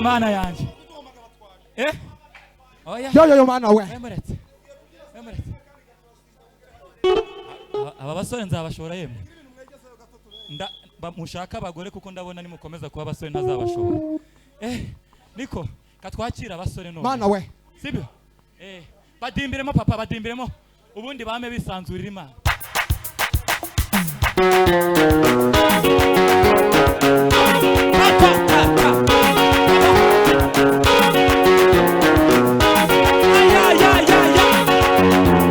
Ariko Mana yanjye, oya. Yo yo yo, Mana we. Wemuretse, wemuretse. Aba basore nzabashora yemwe. Mushaka abagore, kuko ndabona nimukomeza kuba abasore ntazabashobora. Niko katwakira abasore none. Mana we. Sibyo? Badimbiremo papa, badimbiremo, ubundi bame bisanzurira Imana. Ta, ta, ta, ta. Ay, ay, ay, ay, ay.